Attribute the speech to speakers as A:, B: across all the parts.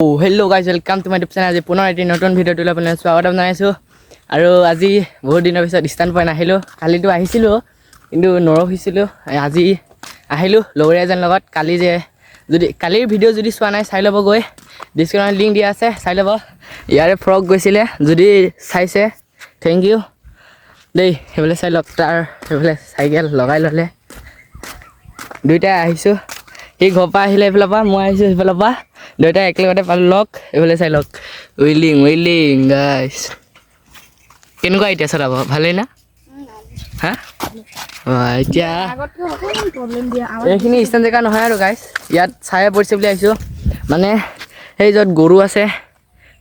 A: Hello guys, welcome to my YouTube channel. আজি পুনৰ এটি নতুন ভিডিঅ'টোলৈ আপোনাক স্বাগতম জনাইছোঁ। আৰু আজি বহুত দিনৰ পিছত ষ্টাণ্ট পইণ্ট আহিলোঁ। কালিতো আহিছিলোঁ, কিন্তু নৰখিছিলোঁ। আজি আহিলোঁ লগৰীয়া এজনৰ লগত। কালি যে যদি কালিৰ ভিডিঅ' যদি চোৱা নাই, চাই ল'ব গৈ, ডিছক্ৰিপশ্যনত লিংক দিয়া আছে, চাই ল'ব। ইয়াৰে ফ্ৰক গৈছিলে, যদি চাইছে thank U দেই। সেইফালে চাই লওক, তাৰ সেইফালে চাইকেল লগাই ল'লে। দুয়োটাই আহিছোঁ। সি ঘৰৰ পৰা আহিলে এইফালৰ পৰা, মই আহিছোঁ সেইফালৰ পৰা, দুয়োটাই একেলগতে পালোঁ লগ। এইফালে চাই লওক, উইলিং উইলিং গাইছ। কেনেকুৱা এতিয়া চলাব, ভালেই না? হা, অঁ, এতিয়া
B: আগতকৈ অকণমান প্ৰব্লেম দিয়ে।
A: এইখিনি ষ্টেণ্ড জেগা নহয় আৰু গাইছ, ইয়াত ছায়া পৰিছে বুলি আহিছোঁ। মানে সেই য'ত গৰু আছে,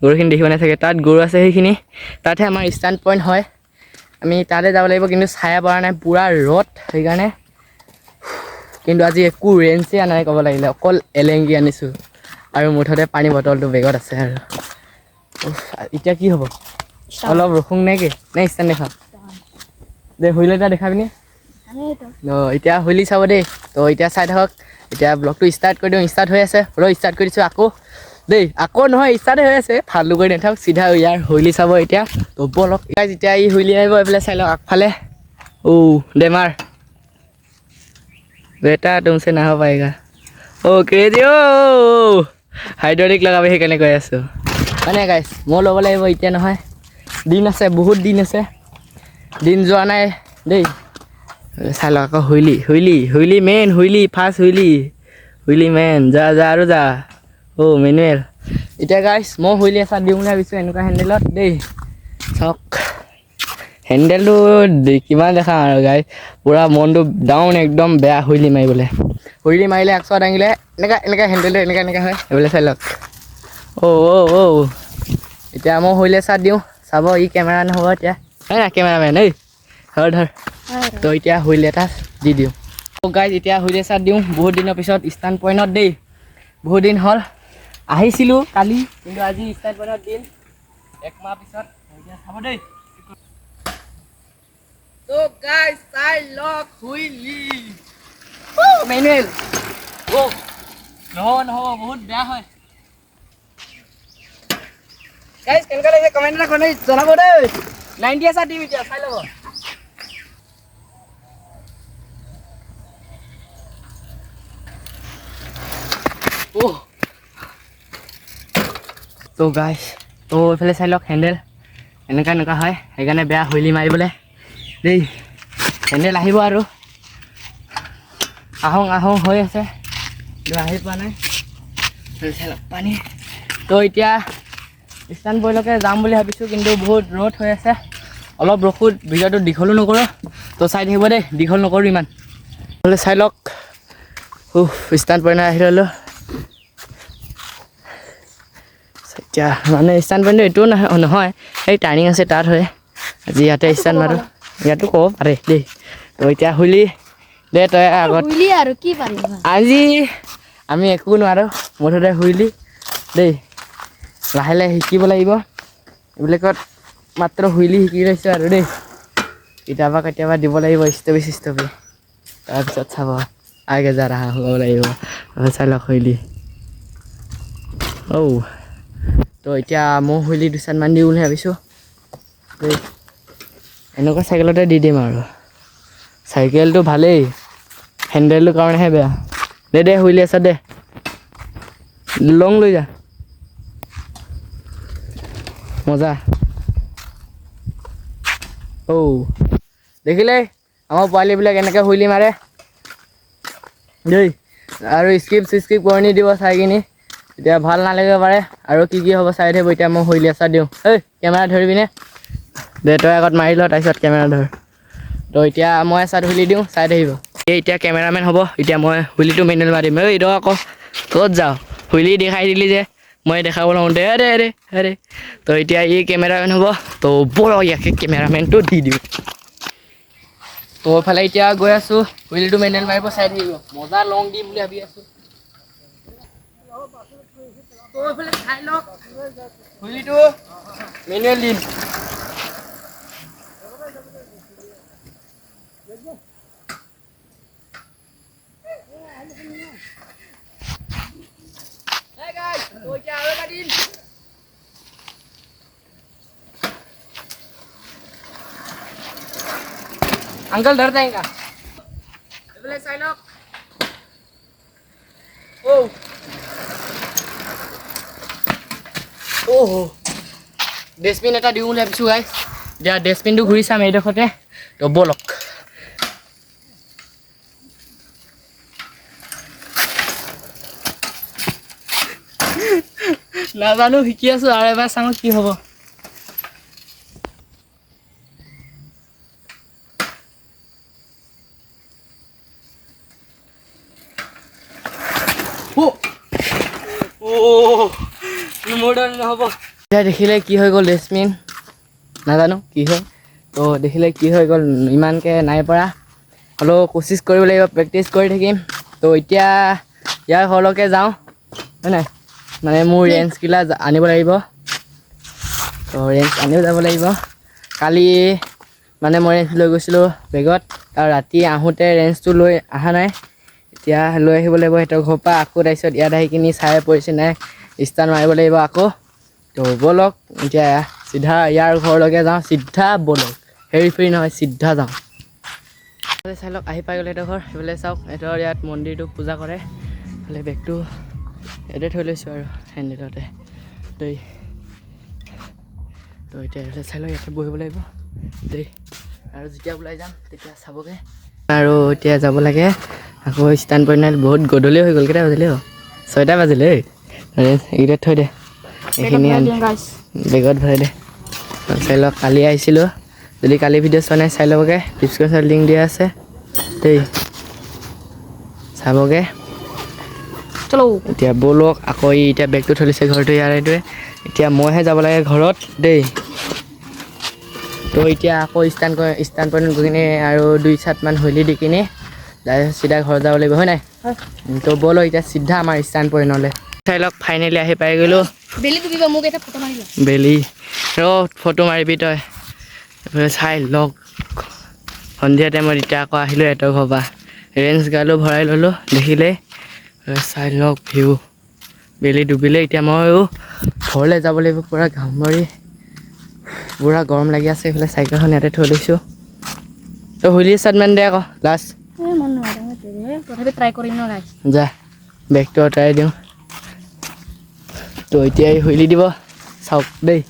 A: গৰুখিনি দেখিব নাই চাগে, তাত গৰু আছে সেইখিনি, তাতহে আমাৰ ষ্টেণ্ড পইণ্ট হয়। আমি তাতে যাব লাগিব, কিন্তু ছায়া পৰা নাই, পূৰা ৰ'দ সেইকাৰণে। কিন্তু আজি একো ৰেঞ্চেই আনা নাই ক'ব লাগিলে, অকল এলেংগি আনিছোঁ আৰু মুঠতে পানী বটলটো বেগত আছে। আৰু উফ, এতিয়া কি হ'ব? অলপ ৰখোঁ নে কি, নে ষ্টেণ্ড দেখাম দে? হুইল এটা দেখাবিনে? অঁ, এতিয়া হুইলি চাব দেই। তো এতিয়া চাই থাকক। এতিয়া ব্লগটো ষ্টাৰ্ট কৰি দিওঁ। ষ্টাৰ্ট হৈ আছে, ৰ, ষ্টাৰ্ট কৰি দিছোঁ আকৌ দেই। আকৌ নহয়, ষ্টাৰ্টে হৈ আছে। ফাল্টু কৰি নাথাকক, চিধা ইয়াৰ হুইলি চাব এতিয়া। তো ব'লক। যেতিয়া ই হুইলি আহিব, এইফালে চাই লওক আগফালে। ও দে মাৰ बेटा, तुमसे ना हो पाएगा। অ' ক্ৰেজি, অ' হাইড্ৰলিক লগাবি, সেইকাৰণে কৈ আছোঁ। মানে গাইছ, মই ল'ব লাগিব এতিয়া নহয়, দিন আছে, বহুত দিন আছে, দিন যোৱা নাই দেই। চাই লওক আকৌ wheelie wheelie wheelie main wheelie, first wheelie, wheelie main. যা যা আৰু যা। অ' মেনুৱেল। এতিয়া গাইছ, মই হুইলি এচাত দিওঁ বুলি ভাবিছোঁ এনেকুৱা হেণ্ডেলত দেই। চাওক হেণ্ডেলটো কিমান দেখাম আৰু গাইছ, পূৰা মনটো ডাউন একদম, বেয়া হুইলি মাৰিবলৈ। হুইলি মাৰিলে একশ দাঙিলে এনেকুৱা এনেকুৱা হেণ্ডেলটো এনেকুৱা এনেকুৱা হয়। এইফালে চাই লওক। অ' অ' অ' এতিয়া মই হুইলি এচাত দিওঁ, চাব। ই কেমেৰা নহ'ব এতিয়া, হয় না কেমেৰামেন? এই ধৰ ধৰ। তো এতিয়া হুইল এটা দি দিওঁ গাইজ। এতিয়া হুইল এচাত দিওঁ বহুত দিনৰ পিছত ষ্টাণ্ট পইণ্টত দেই। বহুত দিন হ'ল, আহিছিলোঁ কালি, কিন্তু আজি ষ্টাণ্ট পইণ্টত দিম একমাহ পিছত। এতিয়া চাব দেই। তো গাইজ, চাই লওক, হুইলি মেনুৱেল। অ' নহ'ব নহ'ব, বহুত বেয়া হয়। গাইজ, কেনেকুৱা লাগিছে কমেণ্ট এটা কৰি জনাব দেই। 90 এচাত দিম এতিয়া, চাই ল'ব। অ' তো গাইজ, তো এইফালে চাই লওক, হেণ্ডেল এনেকুৱা এনেকুৱা হয়, সেইকাৰণে বেয়া হুইলি মাৰিবলৈ দেই। হেণ্ডেল আহিব আৰু, আহোঁ আহোঁ হৈ আছে, কিন্তু আহি পোৱা নাই। এইফালে চাই লওক পানী। তো এতিয়া ষ্টাণ্ট পইণ্টলৈকে যাম বুলি ভাবিছোঁ, কিন্তু বহুত ৰ'দ হৈ আছে, অলপ ৰখোঁ। ভিডিঅ'টো দীঘলো নকৰোঁ, তো চাই থাকিব দেই, দীঘল নকৰোঁ ইমান। এইফালে চাই লওক। উফ, ষ্টাণ্ট পইণ্ট আহি ল'লোঁ এতিয়া। মানে ষ্টাণ্ট পইণ্টটো এইটোও নহয় নহয়, সেই টাৰ্ণিং আছে তাত হয়। আজি ইয়াতে ষ্টাণ্ট মাৰোঁ, ইয়াতো ক'ব পাৰে দেই। তো এতিয়া হুইলি দে তই আগত।
B: হুইলি আৰু কি পাৰিম?
A: আজি আমি একো নোৱাৰোঁ, মুঠতে হুইলি দেই। লাহে লাহে শিকিব লাগিব এইবিলাকত, মাত্ৰ হুইলি শিকি লৈছোঁ আৰু দেই। কেতিয়াবা কেতিয়াবা দিব লাগিব ষ্টপি চিষ্টপি, তাৰপিছত চাব আগে যা ৰাহা হ'ব লাগিব। তাৰপিছত চাই লওক হুইলি। ঔ, তো এতিয়া মই হুইলি দুচাটমান দিওঁ বুলি ভাবিছোঁ দেই। এনেকুৱা চাইকেলতে দি দিম আৰু, চাইকেলটো ভালেই, হেণ্ডেলটোৰ কাৰণেহে বেয়া। দে দে, হুইলি আছে দে, লং লৈ যা, মজা। ঔ দেখিলে আমাৰ পোৱালিবিলাক এনেকৈ হুইলি মাৰে দেই, আৰু স্কিপ চিস্কিপ কৰি নিদিব, চাই কিনি এতিয়া ভাল নালাগিব পাৰে। আৰু কি কি হ'ব চাই থাকিব। এতিয়া মই হুইলি এচাত দিওঁ। ঐ কেমেৰা ধৰিবিনে? দে, তই আগত মাৰি ল, তাৰপিছত কেমেৰা ধৰ। তো এতিয়া মই এচাত হুইলি দিওঁ, চাই থাকিব। এই এতিয়া কেমেৰামেন হ'ব। এতিয়া মই হুইলিটো মেনুৱেল মাৰিম। ঐ ৰ আকৌ, ক'ত যাওঁ? হুইলি দেখাই দিলি যে মই দেখাব লওঁ। দে দে দে দে। তো এতিয়া ই কেমেৰামেন হ'ব, তো ব'লক, ইয়াকে কেমেৰামেনটো দি দিওঁ। তো এইফালে এতিয়া গৈ আছোঁ, হুইলিটো মেনুৱেল মাৰিব, চাই থাকিব। মজা লং দিম বুলি ভাবি আছোঁ। তো এইফালে চাই লওক, হুইলিটো মেনুৱেল দিম। Hey guys, তো এতিয়া আৰু এটা দিম। আংকল ধৰ যায়েগা। এইফালে চাই লওক। অ' অ' ডাষ্টবিন এটা দিওঁ বুলি ভাবিছোঁ গাইছ। এতিয়া ডাষ্টবিনটো ঘূৰি চাম এইডোখৰতে। তো ব'লক। নাজানো, শিকি আছোঁ আৰু এবাৰ চাওঁ কি হ'ব। মোৰ দৰে নহ'ব। এতিয়া দেখিলে কি হৈ গ'ল ডাষ্টবিন, নাজানো কি হ'ল। তো দেখিলে কি হৈ গ'ল, ইমানকৈ নাই পৰা, হ'লেও কোচিছ কৰিব লাগিব, প্ৰেক্টিছ কৰি থাকিম। তো এতিয়া ইয়াৰ ঘৰলৈকে যাওঁ, হয় নাই? মানে মোৰ ৰেঞ্জগিলা আনিব লাগিব। তো ৰেঞ্জ আনিও যাব লাগিব। কালি মানে মই ৰেঞ্জ লৈ গৈছিলোঁ বেগত, আৰু ৰাতি আহোঁতে ৰেঞ্জটো লৈ অহা নাই, এতিয়া লৈ আহিব লাগিব সিহঁতৰ ঘৰৰ পৰা। আকৌ তাৰপিছত ইয়াত আহি কিনি চাই পৰিছে নাই, ষ্টাৰ্ট মাৰিব লাগিব আকৌ। তো ব'লক এতিয়া চিধা ইয়াৰ ঘৰলৈকে যাওঁ, চিধা ব'লক, হেৰি ফেৰি নহয়, চিধা যাওঁ। চাই লওক, আহি পাই গ'ল সিহঁতৰ ঘৰ। সেইফালে চাওক, সিহঁতৰ ইয়াত মন্দিৰটোক পূজা কৰে। সেইফালে বেগটো ইয়াতে থৈ লৈছোঁ আৰু হেণ্ডেলতে দেই। তো এতিয়া এইফালে চাই লওক, ইয়াতে বহিব লাগিব দেই। আৰু যেতিয়া ওলাই যাম তেতিয়া চাবগৈ। আৰু এতিয়া যাব লাগে আকৌ ষ্টেণ্ড পইণ্ট। বহুত গধূলি হৈ গ'ল, কেইটা বাজিলে? অ' 6টা বাজিলে। এইকেইটা থৈ দে, এইখিনি বেগত ভৰাই দে। চাই লওক, কালি আহিছিলোঁ। যদি কালি ভিডিঅ' চোৱা নাই চাই ল'বগৈ, ডিছক্ৰিপশ্যনত লিংক দিয়া আছে দেই, চাবগৈ। এতিয়া ব'লক আকৌ। ই এতিয়া বেগটো থৈ দিছে ঘৰটো ইয়াৰ এইটোৱে। এতিয়া মইহে যাব লাগে ঘৰত দেই। তো এতিয়া আকৌ ষ্টেণ্ড ষ্টেণ্ড পইণ্টত গৈ কিনে আৰু 2 চাটমান হুইলি দি কিনে চিধা ঘৰত যাব লাগিব, হয় নাই? তো ব'লক এতিয়া চিধা আমাৰ ষ্টেণ্ড পইণ্টলৈ। চাই লওক, ফাইনেলি আহি পাই গ'লোঁ। বেলি ৰ ফটো মাৰিবি তই। এইফালে চাই লওক, সন্ধিয়া টাইমত এতিয়া আকৌ আহিলোঁ সিহঁতৰ ঘৰৰ পৰা, ৰেঞ্জ গালো ভৰাই ল'লোঁ দেখিলে। চাই লওক ভিউ, বেলি ডুবিলে। এতিয়া ময়ো ঘৰলৈ যাব লাগিব, পূৰা ঘামৰি, পূৰা গৰম লাগি আছে। এইফালে চাইকেলখন ইয়াতে থৈ লৈছোঁ। তো হুইলি চাটমান দে আকৌ লাষ্ট। যা বেগটো আঁতৰাই দিওঁ। তো এতিয়া এই হুইলি দিব, চাওক দেই।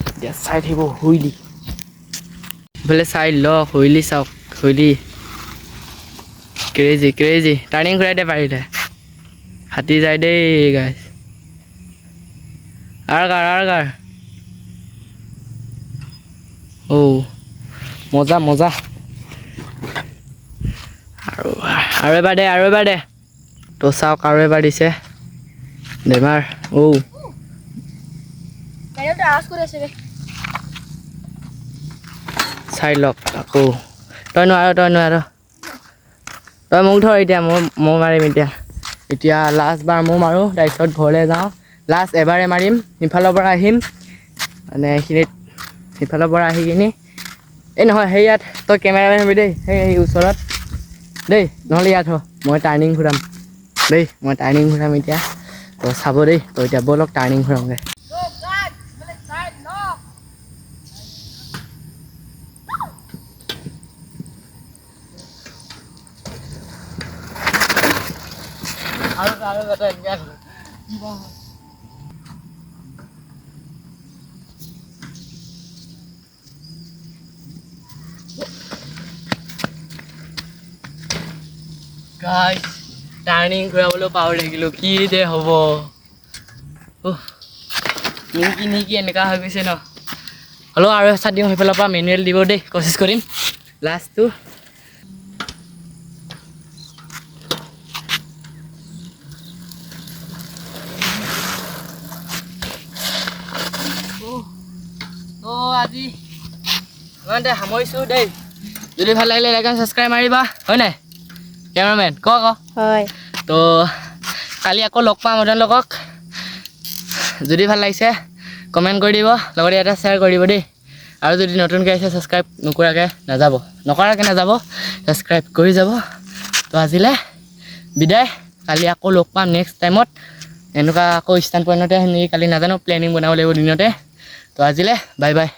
A: এতিয়া চাই থাকিব হুইলি। এইফালে চাই লওক হুইলি, চাওক হুইলি, ক্ৰেজি ক্ৰেজি। টাৰ্ণিং ঘূৰাই দে পাৰিলে, ফাটি যায় দেই গাইছ। আৰু কাৰ আৰু কাৰ। অ' মজা মজা। আৰু আৰু এবাৰ দে, আৰু এবাৰ দে। তো চাওক আৰু এবাৰ দিছে বেমাৰ। অ' চাই লওক আকৌ। তই নোৱাৰ, তই নোৱাৰ, তই মোক ধৰ এতিয়া, মই মাৰিম এতিয়া। এতিয়া লাষ্টবাৰ মই মাৰোঁ, তাৰপিছত ঘৰলৈ যাওঁ। লাষ্ট এবাৰে মাৰিম, সিফালৰ পৰা আহিম, মানে এইখিনিত সিফালৰ পৰা আহি কিনি এই নহয়, সেই ইয়াত তই কেমেৰামেন হবি দেই, সেই ওচৰত দেই, নহ'লে ইয়াত হ, মই টাৰ্ণিং ঘূৰাম দেই, মই টাৰ্ণিং ঘূৰাম এতিয়া। তো চাব দেই। তো এতিয়া ব'লক টাৰ্ণিং ঘূৰামগৈ। গাইছ, টাৰ্ণিং ঘূৰাবলৈ পাহৰি থাকিলোঁ, কি যে হ'ব। নিকি নিকি এনেকুৱা হৈ গৈছে ন। হ'লেও আৰু এচাত দিওঁ, সেইফালৰ পৰা মেনুৱেল দিব দেই, কোচিছ কৰিম লাষ্টটো। তো আজি ইমানতে সামৰিছোঁ দেই। যদি ভাল লাগিলে লাইক এণ্ড ছাবস্ক্ৰাইব মাৰিবা, হয় নাই কেমেৰামেন? ক ক।
B: হয়।
A: তো কালি আকৌ লগ পাম আপোনালোকক। যদি ভাল লাগিছে কমেণ্ট কৰি দিব, লগতে এটা শ্বেয়াৰ কৰি দিব দেই। আৰু যদি নতুনকৈ আহিছে ছাবস্ক্ৰাইব নকৰাকৈ নাযাব, নকৰাকৈ নাযাব, ছাবস্ক্ৰাইব কৰি যাব। তো আজিলৈ বিদায়, কালি আকৌ লগ পাম নেক্সট টাইমত। এনেকুৱা আকৌ ষ্টেণ্ড পইণ্টতে আহিম নেকি কালি নাজানো, প্লেনিং বনাব লাগিব দিনতে। তো আজিলৈ বাই বাই।